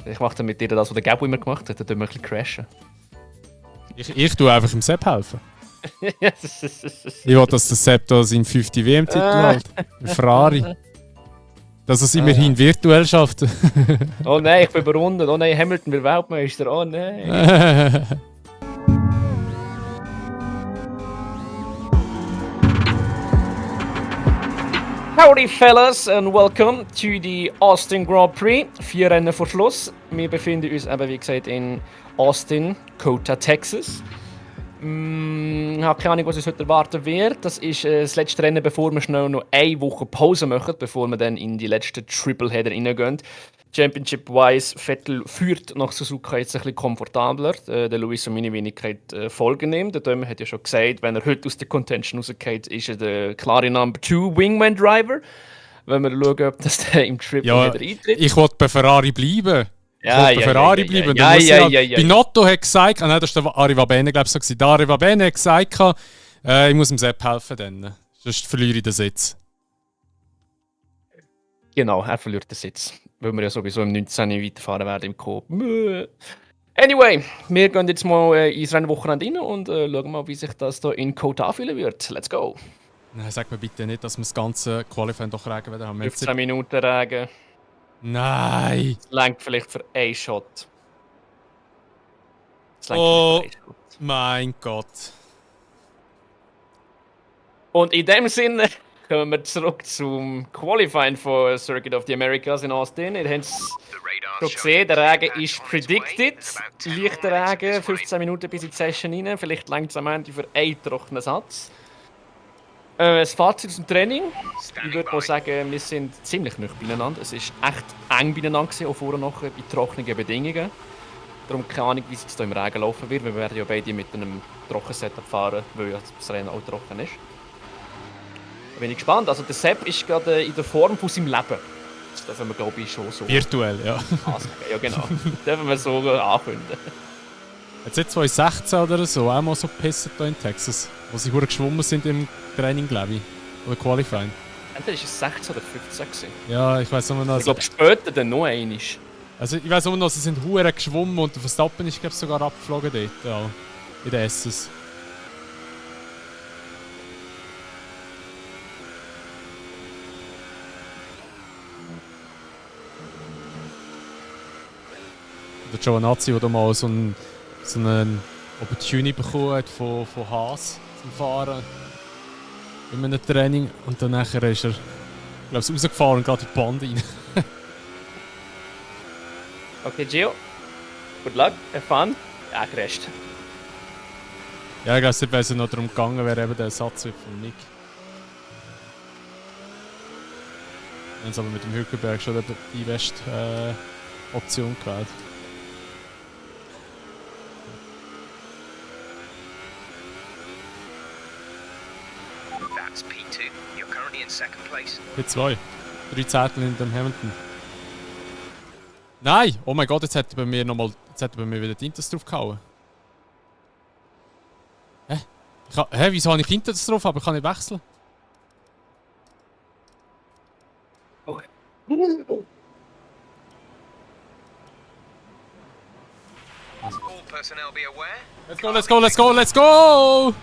Ich mache dann mit dir das, was der Gabo immer gemacht hat, dann tun wir ein bisschen crashen. Ich tue einfach im Sepp helfen. Ich will, dass der Sepp da seinen 50 WM-Titel hält. Ein Ferrari. Dass er es immerhin virtuell schafft. Oh nein, ich bin überrundet. Oh nein, Hamilton wird Weltmeister. Oh nein. Howdy fellas and welcome to the Austin Grand Prix. 4 Rennen vor Schluss. Wir befinden uns eben wie gesagt in Austin, Kota, Texas. Ich habe keine Ahnung, was uns heute erwarten wird. Das ist das letzte Rennen, bevor wir schnell noch eine Woche Pause machen, bevor wir dann in die letzten Tripleheader reingehen. Championship-wise, Vettel führt nach Suzuka jetzt ein bisschen komfortabler. Der Luis und meine Wenigkeit folgen ihm. Der Dömer hat ja schon gesagt, wenn er heute aus der Contention rausgeht, ist er der klare Number 2 Wingman-Driver. Wenn wir schauen, ob das der im Tripleheader eintritt. Ich wollte bei Ferrari bleiben. Ja. Binotto hat gesagt, nein, das war der Arriva Bene, glaube ich, so. Der Arriva Bene hat gesagt, ich muss dem Sepp helfen, dann. Sonst verliere ich den Sitz. Genau, er verliert den Sitz. Weil wir ja sowieso im 19. weiterfahren werden im Coop. Anyway, wir gehen jetzt mal ins Rennwochenende rein und schauen mal, wie sich das hier in Kota anfühlen wird. Let's go! Nein, sag mir bitte nicht, dass wir das ganze Qualifying doch Regen werden haben. 15 Minuten Regen. Nein! Das reicht vielleicht für einen Shot. Oh mein Gott. Und in dem Sinne kommen wir zurück zum Qualifying von Circuit of the Americas in Austin. Ihr habt es schon gesehen, der Regen ist predicted. Leichter Regen, 15 Minuten bis in die Session rein. Vielleicht reicht es am Ende für einen trockenen Satz. Das Fazit aus dem Training. Ich würde mal sagen, wir sind ziemlich nah beieinander. Es war echt eng beieinander, auch vorher noch bei trockenen Bedingungen. Darum keine Ahnung, wie es jetzt hier im Regen laufen wird. Wir werden ja beide mit einem trockenen Setup fahren, weil ja das Rennen auch trocken ist. Da bin ich gespannt. Also der Sepp ist gerade in der Form von seinem Leben. Das dürfen wir, glaube ich, schon so virtuell, ja. ansagen. Ja, genau. Das dürfen wir so ankündigen. Jetzt 2016 oder so, auch mal so gepisst hier in Texas, wo sie hure geschwommen sind im Training, glaube ich. Oder Qualifying. Entweder ist es 16 oder 15 gewesen. Ja, ich weiß nur noch. Ich glaube später dann noch einmal. Also ich weiß nur noch, sie sind hure geschwommen und der Verstappen ist, glaube ich, sogar abgeflogen dort, ja, in der SS. Der Giovanazzi, der mal so einen Opportunity bekommen hat von Haas zum Fahren in einem Training und dann nachher ist er, glaube ich, rausgefahren und gerade in die Band rein. Okay, Gio. Good luck, have fun. Ja, crasht. Ja, ich glaube, es wäre noch darum gegangen, wäre eben der Satz von Nick. Dann haben sie aber mit dem Hülkenberg schon die beste Option gewählt. P2. 3 Zettel in dem Hamilton. Nein! Oh mein Gott, jetzt hat er bei mir wieder Tintas drauf gehauen. Hä? Wieso habe ich Tintas drauf, aber ich kann nicht wechseln? Okay. Let's go!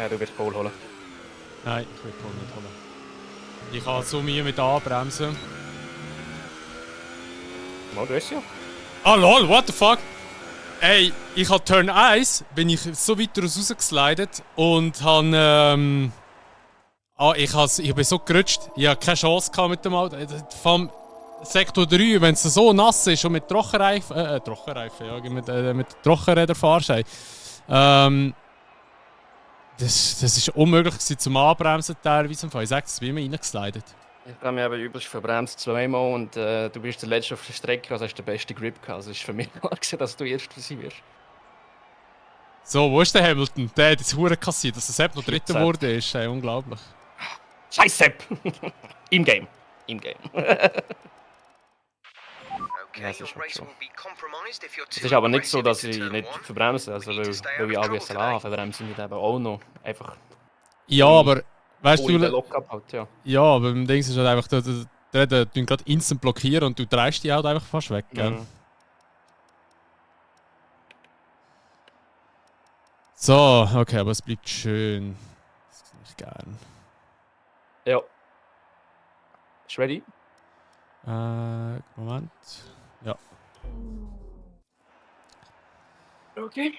Ja, du wirst Pole holen. Nein, ich will Pole nicht holen. Ich kann so Mühe mit anbremsen. Mal, du hast ja. Ah lol, what the fuck? Ey, ich hab Turn 1, bin ich so weit rausgeslidet und han ich bin so gerutscht, ich hatte keine Chance mit dem Auto. Vom Sektor 3, wenn es so nass ist und mit Trockenreifen, ja, mit Trockenrädern fahrst, das ist unmöglich gewesen zum Anbremsen teilweise. Ich sag, das bin immer reingeslidet. Ich habe mich aber übelst verbremst zweimal und du bist der Letzte auf der Strecke, also hast den besten Grip gehabt. Also es ist für mich klar gewesen, dass du Erster sein wirst. So, wo ist der Hamilton? Der hat jetzt Huren kassiert, dass er Sepp noch Dritter wurde. Ist unglaublich. Scheiß Sepp! Im Game. Ja, es ist aber nicht so, dass ich nicht verbremse, also weil ich ABSLA habe, verbremse ich nicht eben auch noch. Einfach. Ja, aber weißt du. Halt, ja. Ja, aber im Ding ist halt einfach, die tun gerade instant blockieren und du dreist die halt einfach fast weg, gell? Mhm. So, okay, aber es bleibt schön. Das finde ich gern. Ja. Ist ready? Moment. Ja. Okay.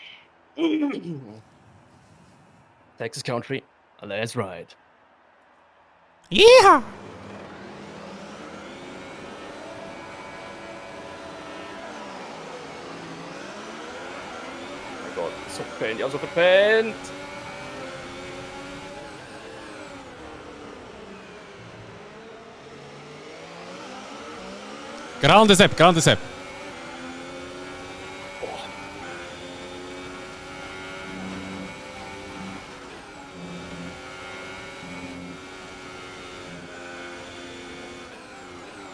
Texas Country, let's ride. Yeah! Oh mein Gott, so verpennt, ja so verpennt. Grande Sepp, grande Sepp.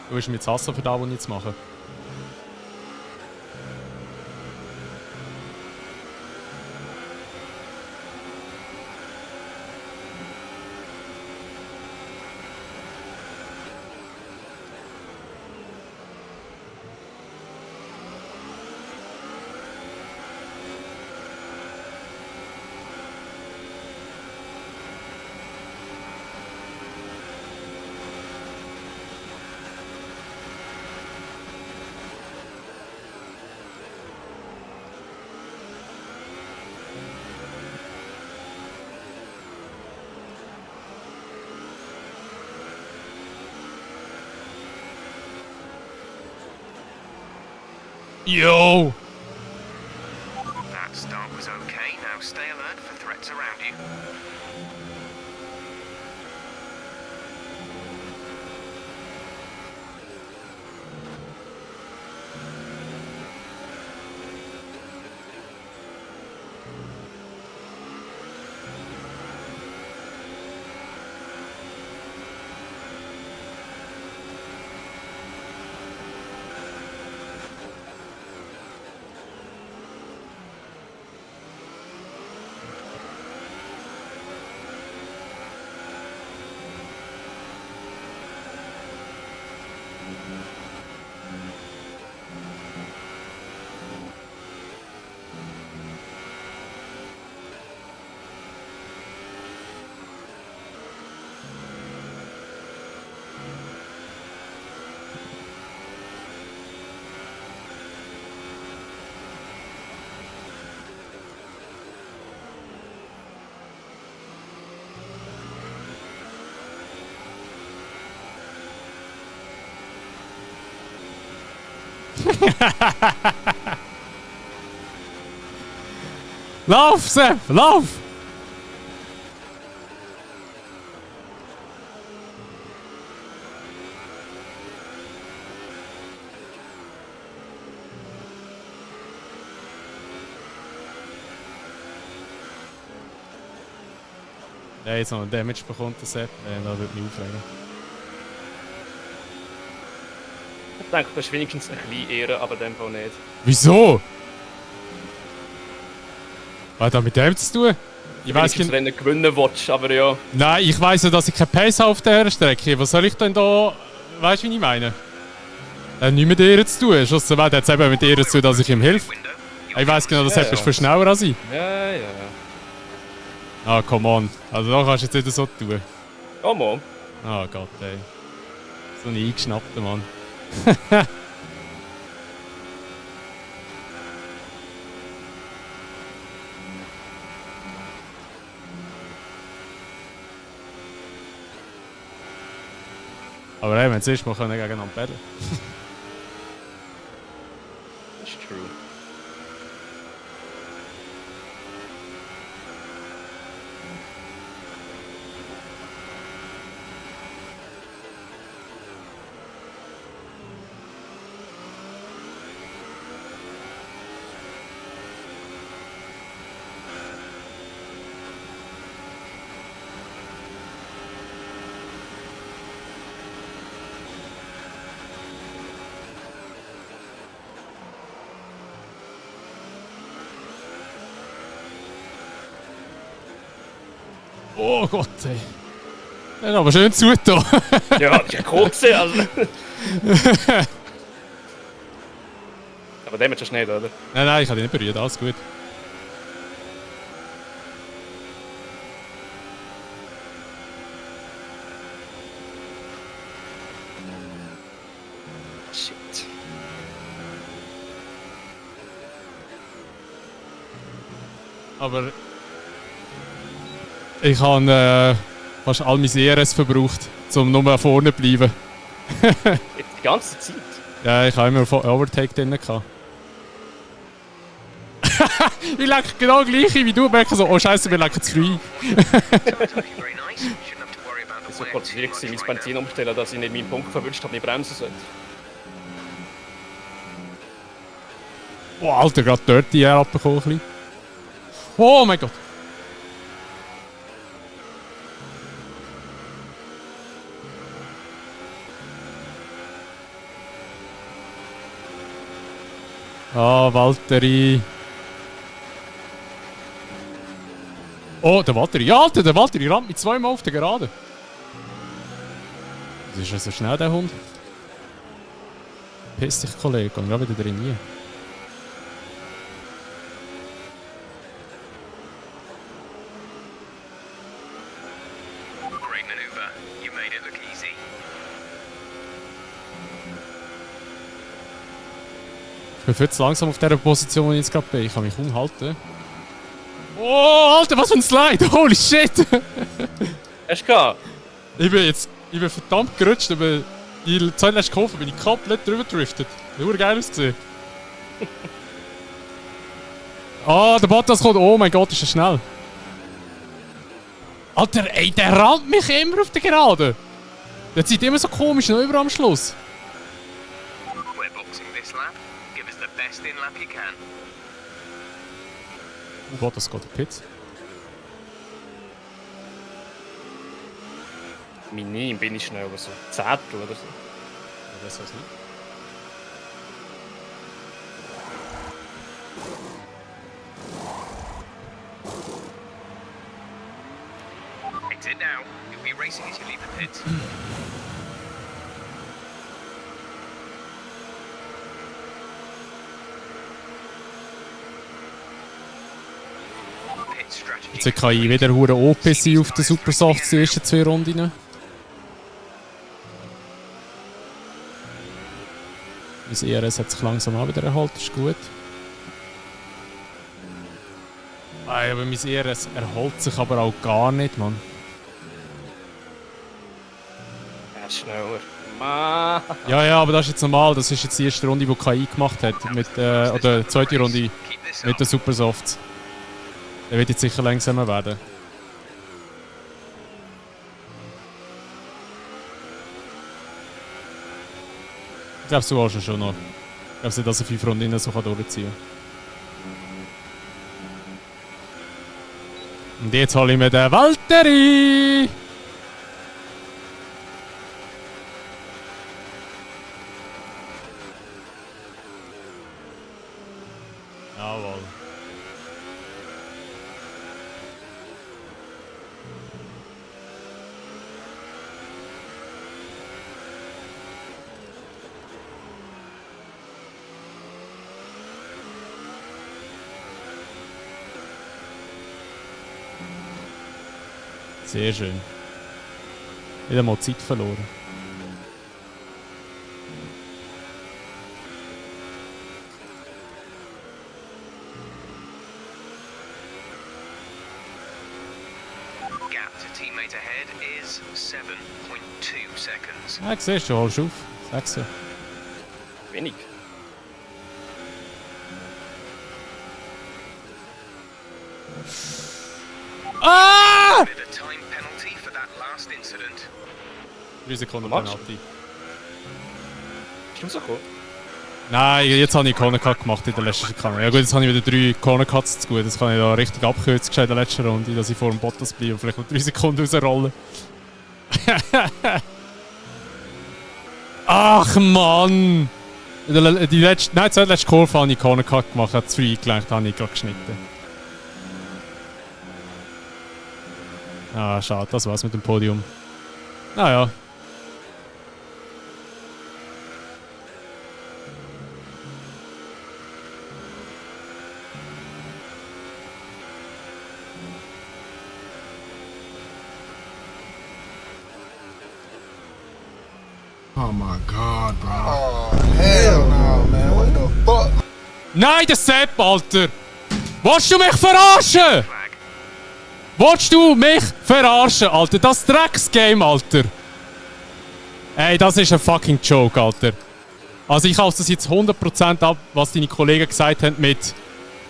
Du willst mich jetzt hassen für das, was ich jetzt mache. Yo! That start was okay. Now stay alert for threats around you. Lauf, Sepp, lauf! Der jetzt noch einen Damage bekommt, der Sepp. Da würde mich aufregen. Ich denke, das ist wenigstens ein bisschen Ehre, aber in dem Fall nicht. Wieso? Was hat das mit dem zu tun? Ich weiß das Rennen gewinnen willst, aber ja. Nein, ich weiss ja, dass ich keinen Pace habe auf dieser Strecke. Was soll ich denn da... Weißt du, wie ich meine? Das hat nichts mit ihr zu tun. Schlussendlich hat es eben mit ihr zu tun, dass ich ihm helfe. Ich weiss genau, dass er viel schneller als ich. Ja. Ah, come on. Also da kannst du jetzt nicht so tun. Oh Mann. Ah Gott, ey. So ein eingeschnappter Mann. Aber hey, wenn es ist, wir können gegeneinander paddeln. That's true. Oh Gott, ey. Das ist aber schön zugetan. Ja, das ist ja cool gewesen, also. Aber den willst du nicht, oder? Nein, ich habe dich nicht berührt, alles gut. Shit. Aber ich habe fast all mein ERS verbraucht, um nur vorne zu bleiben. Die ganze Zeit. Ja, ich habe immer von Overtake drin gehabt. Ich lecke genau gleich wie du, merke so, oh Scheiße, wir lecken zu früh. Ich war konzentriert, mein Benzin umstellen, dass ich nicht meinen Punkt verwünscht habe, nicht bremsen sollte. Oh Alter, gerade Dirty Air abbekommen. Ein bisschen. Oh mein Gott. Ah, Valtteri. Oh, der Valtteri. Ja, Alter, der Valtteri rammt mich zweimal auf der Gerade. Das ist ja so schnell, der Hund. Piss dich, Kollege. Komm gerade wieder drin. Great maneuver. You made it look easy. Ich bin viel zu langsam auf dieser Position, wo ich jetzt gerade bin. Ich kann mich kaum halten. Oh, Alter, was für ein Slide! Holy shit! Hast du gehabt? Ich bin verdammt gerutscht, aber die Zeit letzte Kurve bin ich komplett drüber gedriftet. Nur geil ausgesehen. Ah, der Bottas kommt. Oh mein Gott, ist er schnell. Alter, ey, der rammt mich immer auf der Gerade. Der zieht immer so komisch noch über am Schluss. We're boxing this lap. Give us the best in lap you can. Oh Bottas geht in den Pits. Minim bin ich schnell, aber so 10 oder so. Ja, das weiß nicht. Exit now. You'll be racing as you leave the pits. Pit strategy. Jetzt kann ich wieder hure OP sein auf den Supersofts die ersten 2 Runden. Mein ERS hat sich langsam auch wieder erholt, ist gut. Ey, aber mein ERS erholt sich aber auch gar nicht, Mann. Er ist schneller. Mann. Ja, aber das ist jetzt normal. Das ist jetzt die erste Runde, die KI gemacht hat. Oder die zweite Runde Keep this mit up. den Supersofts. Der wird jetzt sicher langsamer werden. Ich glaube, du hast schon noch. Ich glaube nicht, dass er 5 Runden so durchziehen kann. Und jetzt hole ich mir den Valtteri! Jawohl. Sehr schön. Wieder mal Zeit verloren. Gap to teammate ahead is 7.2 seconds. Ja, siehst du, holst auf. Sag's ja. Wenig. Ah! With a time penalty for that last incident. 3 Sekunden Was? Penalty. Bist du so cool? Nein, jetzt habe ich Corner Cut gemacht in der letzten Sekunde. Ja gut, jetzt habe ich wieder 3 Corner Cuts zu gut. Das kann ich da richtig abkürzen in der letzten Runde, dass ich vor dem Bottas bleibe und vielleicht noch 3 Sekunden rausrollen. Ach Mann! Die letzte Kurve habe ich Corner Cut gemacht, hat 2 eingelenkt, habe ich gerade geschnitten. Ah, schade, das war's mit dem Podium. Naja. Oh my God, bro. Oh, hell no, man. What the fuck? Nein, der Sepp, Alter! Willst du mich verarschen? Flag. Willst du mich verarschen, Alter? Das Drecksgame, Alter! Ey, das ist ein fucking Joke, Alter. Also ich kaufe das jetzt 100% ab, was deine Kollegen gesagt haben mit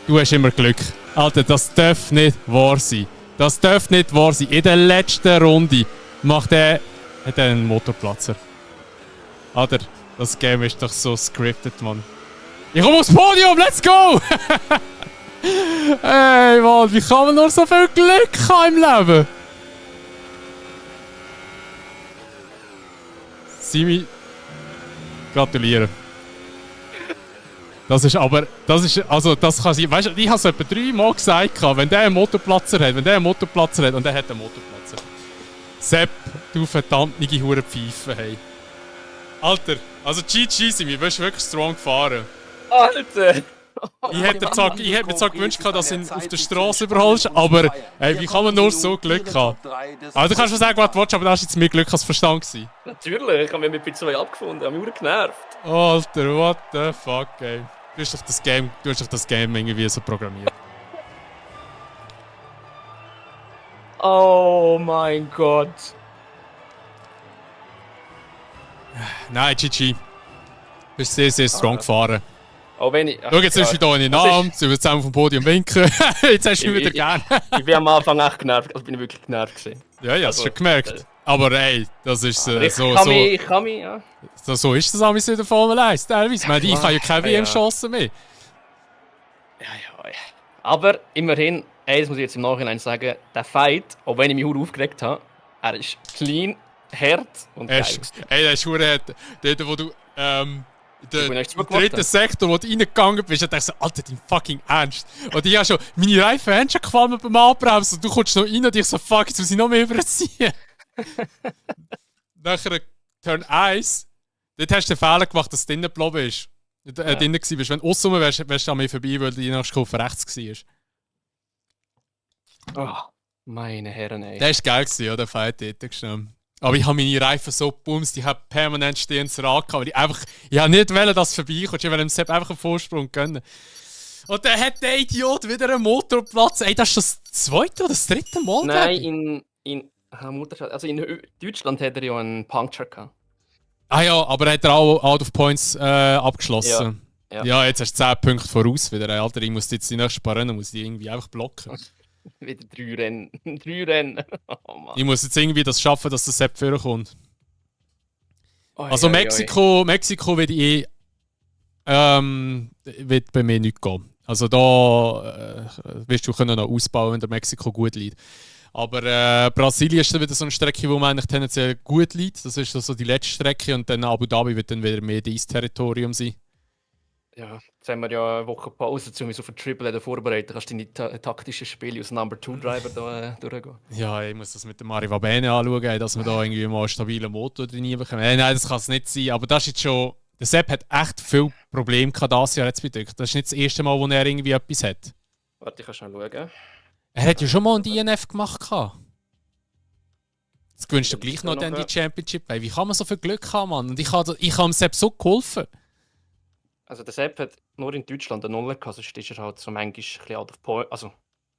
«Du hast immer Glück». Alter, das darf nicht wahr sein. Das darf nicht wahr sein. In der letzten Runde hat er einen Motorplatzer. Alter, das Game ist doch so scripted, Mann. Ich komme aufs Podium, let's go! Ey, Mann, wie kann man nur so viel Glück haben im Leben? Simi, gratuliere. Das ist aber, also das kann sein, weißt du, ich habe es etwa 3 Mal gesagt, wenn der einen Motorplatzer hat, und der hat einen Motorplatzer. Sepp, du verdammte Hurenpfeife, hey. Alter, also GG Simi, du bist wirklich strong gefahren. Alter! Ich hätte mir zwar gewünscht, dass du ihn auf der Straße überholst, aber hey, wie kann man nur so Glück haben? Also, du kannst schon sagen, was du willst, aber das war jetzt mehr Glück als Verstand gewesen. Natürlich, ich habe mich mit P2 abgefunden, habe mich genervt. Alter, what the fuck, ey. Du hast doch das Game irgendwie so programmiert. Oh mein Gott. Nein, GG. Du bist sehr, sehr strong gefahren. Auch wenn ich... Schau, jetzt ist wieder in den Namen, sie wird zusammen vom Podium winken. Jetzt hast du mich wieder gern. Ich bin am Anfang echt genervt, also bin ich wirklich genervt gewesen. Ja, ich hab's schon gemerkt. Aber ey, das ist so... Ich kann mich, ja. So ist das alles in der Formel 1, teilweise. Ich meine, ich habe ja keine WM-Chance mehr. Ja. Aber immerhin, ey, das muss ich jetzt im Nachhinein sagen, der Fight, auch wenn ich mich aufgeregt habe, er ist clean, hart und geil. Ey, der ist verdammt hart. Dort, wo du... Der echt dritte Sektor, wo du reingegangen bist, und dachte so, Alter, dein fucking Ernst. Und ich habe schon, meine Reifen haben schon gefallen beim Anbremsen und du kommst noch rein und ich so, fuck, jetzt muss ich noch mehr überziehen. Nachher Turn 1, dort hast du den Fehler gemacht, dass du drinnen geblieben bist. Drinnen gewesen bist. Wenn du aussen wärst du an mir vorbei, weil die nächste Kurve rechts war. Oh, meine Herren, ey. Der war geil gewesen, ja, der Fight dort gestanden. Aber ich habe meine Reifen so gebumst, ich habe permanent stehendes Rad gehabt. Ich habe nicht wollen, dass es vorbeikommt. Ich wollte dem Sepp einfach einen Vorsprung gönnen. Und dann hat der Idiot wieder einen Motorplatz. Ey, das ist das 2. oder das 3. Mal? Nein, in Deutschland hat er ja einen Puncture gehabt. Ah ja, aber hat er auch Out of Points abgeschlossen. Ja, jetzt hast du 10 Punkte voraus wieder. Alter, ich muss jetzt die nächsten paar Rennen irgendwie einfach blocken. Wieder 3 Rennen. 3 Rennen. Oh, Mann. Ich muss jetzt irgendwie das schaffen, dass der Sepp vorkommt. Also Mexiko wird wird bei mir nicht gehen. Also da wirst du können noch ausbauen, wenn der Mexiko gut liegt. Aber Brasilien ist dann wieder so eine Strecke, wo man eigentlich tendenziell gut liegt. Das ist so die letzte Strecke und dann Abu Dhabi wird dann wieder mehr dein Territorium sein. Ja, jetzt haben wir ja eine Woche Pause, um uns auf ein Triple vorbereiten. Kannst du deine taktischen Spiele aus Number 2 Driver da durchgehen? Ja, ich muss das mit dem Mari Vabene anschauen, dass wir da irgendwie mal einen stabilen Motor drin bekommen. Nein, das kann es nicht sein. Aber das ist jetzt schon. Der Sepp hat echt viele Probleme gehabt dieses Jahr jetzt bedrückt. Das ist nicht das erste Mal, wo er irgendwie etwas hat. Warte, ich kann schnell schauen. Er hat ja schon mal ein DNF gemacht. Jetzt gewinnst du gleich noch dann die Championship. Ey, wie kann man so viel Glück haben, Mann? Und ich habe dem Sepp so geholfen. Also der Sepp hat nur in Deutschland einen Nuller gehabt, sonst ist er halt so manchmal ein bisschen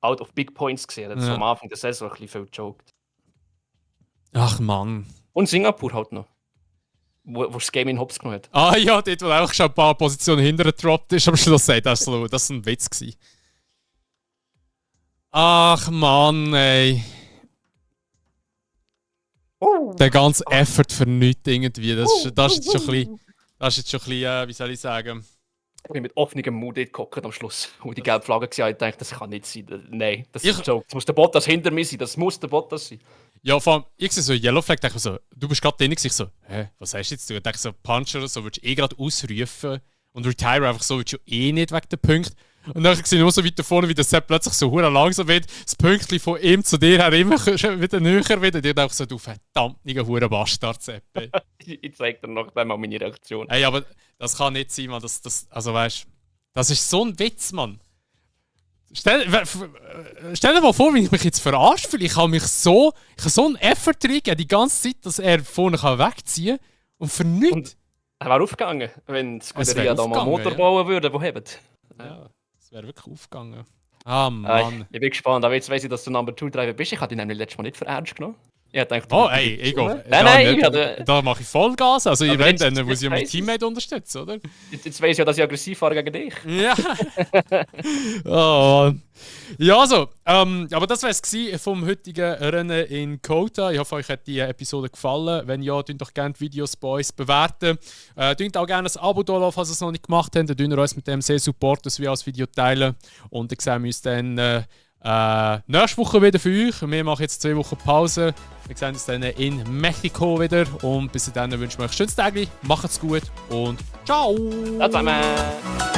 out of big points gesehen. Er hat so am Anfang der Saison ein bisschen viel gejoked. Ach Mann. Und Singapur halt noch. Wo das Game in Hops genommen hat. Ah ja, dort, wo er auch schon ein paar Positionen hinterher gedroppt ist, am Schluss sagt das war ein Witz gewesen. Ach Mann, ey. Der ganze Effort für nichts irgendwie. Das ist jetzt schon ein bisschen, wie soll ich sagen? Ich bin mit offenem Mund gehockt am Schluss. Und die gelbe Flagge gesehen, ich dachte, das kann nicht sein. Nein, das ist ein Joke. Das muss der Bottas hinter mir sein. Das muss der Bottas sein. Ja, vor allem, ich sehe so Yellow Flag, denke so, du bist gerade drin, ich so, was hast du jetzt? Ich denke so, Puncher, so würdest du gerade ausrufen und Retire einfach so, willst du nicht wegen der Punkte. Und dann sehe ich nur so weiter vorne, wie der Sepp plötzlich so hure langsam wird, das Pünktchen von ihm zu dir her immer wieder näher wird. Und ich denke so, du verdammter hure Bastard, Sepp. Ich zeige dir noch einmal meine Reaktion. Hey, aber das kann nicht sein, Mann. Also weißt du, das ist so ein Witz, Mann. Stell dir mal vor, wie ich mich jetzt verarscht fühle. Ich habe so einen Effort reingegeben, die ganze Zeit, dass er vorne wegziehen kann. Und für nichts. Und er wäre aufgegangen, wenn Scuderia da mal einen Motor bauen würde, wo hebt. Ja, es wäre wirklich aufgegangen. Ah, Mann. Ich bin gespannt, aber jetzt weiss ich, dass du Number 2 Driver bist. Ich habe dich nämlich letztes Mal nicht für ernst genommen. Ich dachte, da mache ich Vollgas. Also, dann muss ich meinen Teammate unterstützen, oder? Jetzt weiss ich ja, dass ich aggressiv fahre gegen dich. Ja. Oh, Mann. Ja, also, aber das war es vom heutigen Rennen in Kota. Ich hoffe, euch hat die Episode gefallen. Wenn ja, tun doch gerne die Videos bei uns bewerten. Tun auch gerne ein Abo da, falls ihr es noch nicht gemacht habt. Dann tun wir uns mit dem sehr supporten, dass wir das Video teilen. Und dann sehen wir uns dann nächste Woche wieder für euch. Wir machen jetzt 2 Wochen Pause. Wir sehen uns dann in Mexiko wieder. Und bis dahin wünschen wir euch ein schönes Tag. Macht's gut und ciao! Ciao zusammen!